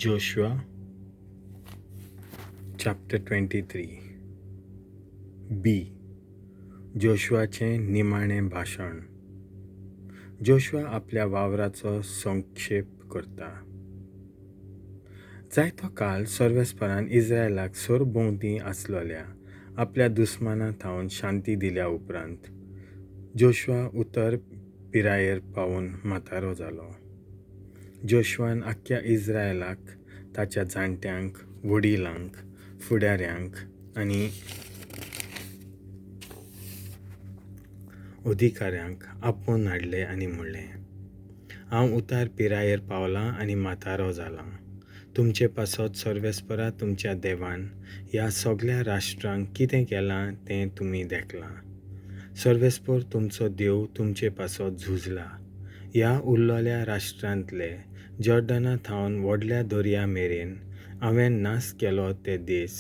Joshua chapter 23 बी. जोशुआचें निमाणें भाशण. Joshua आपल्या वावराचो संक्षेप करता. जायतो काळ सर्वेस्परान इस्रायलाक सरभोंवती आसलोल्या आपल्या दुस्माना थावन शांती दिल्या उपरांत जोशुआ उतर पिरायेर पावून म्हातारो जालो. जोशुआन आख्ख्या इस्रायलाक, ताच्या जाणट्यांक, वडिलांक, फुडाऱ्यांक आनी अधिकाऱ्यांक आपोवन हाडले आनी म्हणलें, हांव उतार पिरायेर पावलां आनी म्हातारो जालां. तुमचे पासत सर्वेस्परा तुमच्या देवान ह्या सगळ्या राष्ट्रांक कितें केलां तें तुमी देखलां. सर्वेस्पर तुमचो देव तुमचे पासत झुजला. ह्या उरलेल्या राष्ट्रांतले जॉर्डना थावन व्हडल्या दर्या मेरेन हांवें नाश केलो ते देश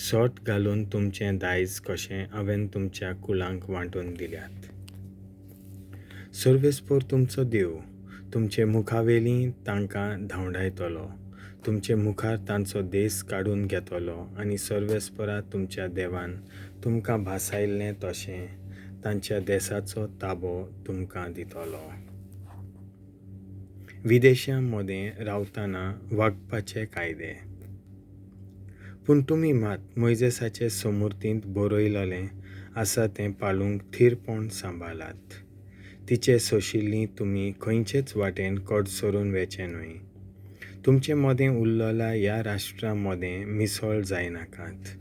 सोट घालून तुमचें दायज कशें हांवें तुमच्या कुळांक वांटून दिल्यात. सर्वेस्पर तुमचो देव तुमचे मुखावेलीं तांकां धांवडायतलो, तुमचे मुखार तांचो देश काडून घेतलो आनी सर्वेस्परा तुमच्या देवान तुमकां भासायल्लें तशें तांच्या देशाचो ताबो तुमकां दितलो. विदेशां मदें रावतना वागपाचे कायदे. पूण तुमी मात मोयजेसाचे समूर्तींत बरयलेलें आसा तें पाळूंक थीरपण सांबाळात. तिचे सोशिल्लीं तुमी खंयचेच वाटेन कडसरून वेचें न्हय. तुमचे मदें उरलेल्या ह्या राष्ट्रां मदें मिसळ जायनाकात.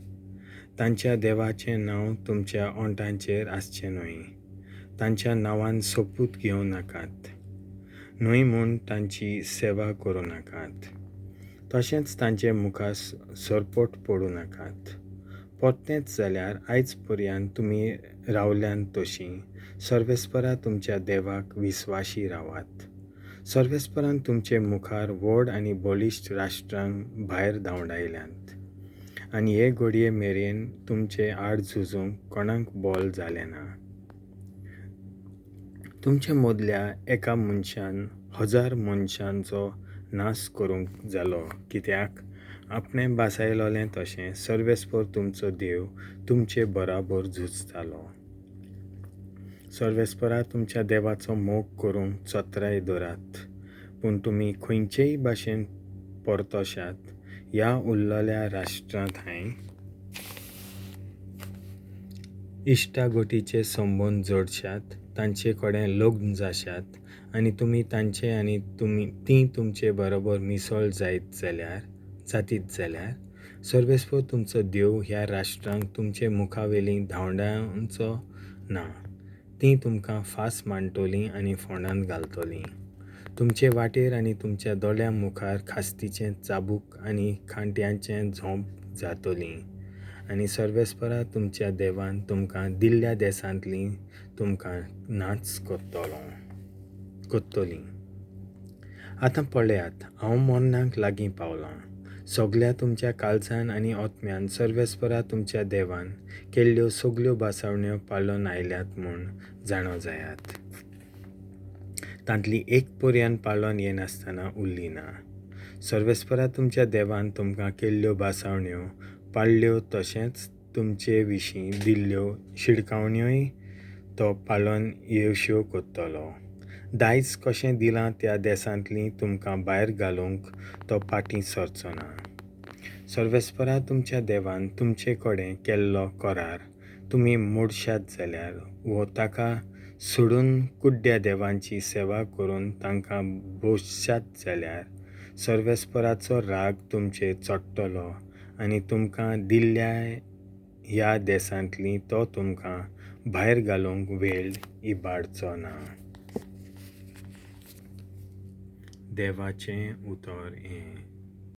तांच्या देवाचें नांव तुमच्या ओंठांचेर आसचें न्हय. तांच्या नांवान सोपूत घेवं नाकात, न्हय म्हूण तांची सेवा करूं नाकात. तशेंच तांचे मुखार सरपट पडूं नाकात. परतेंच जाल्यार आयज पर्यंत तुमी रावल्यात तशीं सर्वेस्परा तुमच्या देवाक विस्वाशी रावात. सर्वेस्परान तुमचे मुखार व्हड आनी बळिश्ट राष्ट्रांक भायर धांवडायल्यांत आनी हे घडये मेरेन तुमचे आड झुजूंक कोणाक बल जालें ना. तुमचे मदल्या एका मनशान 1000 मनशांचो नाश करूंक जालो, कित्याक आपणें भासायलोलें तशें सर्वेस्पर तुमचो देव तुमचे बराबर झुजतालो. सर्वेस्परा तुमच्या देवाचो मोग करूंक चत्राय दवरात, पूण तुमी खंयचेय भाशेन परतशात ह्या उरलेल्या राष्ट्रांत हांय इश्टागोटीचे संबंद जोडशात, तांचे कडेन लग्न जाशात आनी तुमी तांचे आनी तुमी तीं तुमचे बरोबर मिसळ जायत जाल्यार जातीत जाल्यार सर्वेस्पर तुमचो देव ह्या राष्ट्रांक तुमचे मुखावेलीं धांवडावचो ना. तीं तुमकां फास मांडटलीं आनी फोंडांत घालतलीं. तुमचे वाटेर आनी तुमच्या दोळ्यां मुखार खास्तीचें चाबूक आनी खांट्यांचें झोंप जातलीं आनी सर्वेस्परा तुमच्या देवान तुमकां दिल्ल्या देशांतलीं तुमकां नाच करतलीं. आतां पळयात, हांव मरणाक लागीं पावलां. सगल्या तुमच्या काळजान आनी आत्म्यान सर्वेस्परा तुमच्या देवान केल्ल्यो सगल्यो भासावण्यो पाळून आयल्यात म्हूण जाणो जायात. तांतली एक पर्यंत पाळून येनासतना उरली ना. सर्वेस्परा तुमच्या देवान तुमकां केल्ल्यो भासावण्यो पाळ्ळ्यो तशेंच तुमचे विशीं दिल्ल्यो शिडकावण्योय तो पाळून येवश्यो करतलो. दायज कशें दिलां त्या देशांतलीं तुमकां भायर घालूंक तो फाटीं सरचो ना. सर्वेस्परा तुमच्या देवान तुमचे कडेन केल्लो करार तुमी मोडशात जाल्यार वो ताका सोडून कुड्ड्या देवांची सेवा करून तांकां भोगशात जाल्यार सर्वेस्पराचो राग तुमचेर चडटलो आनी तुमकां दिल्ल्या ह्या देशांतलीं तो तुमकां भायर घालूंक वेळ इबाडचो ना. देवाचें उतर हें.